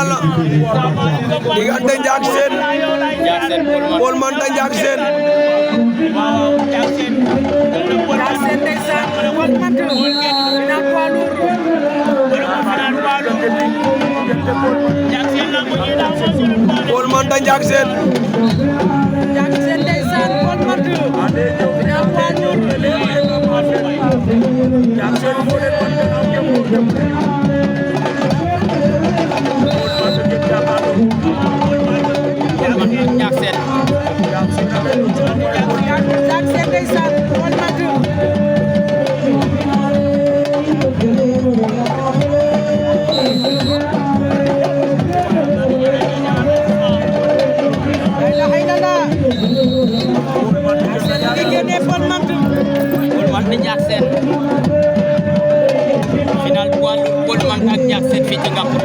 final la diggante Jackson Paul Manta Jackson Paul Manta Jackson Jackson final poids lourd Paul Manta ak Jackson fii ci Ngapou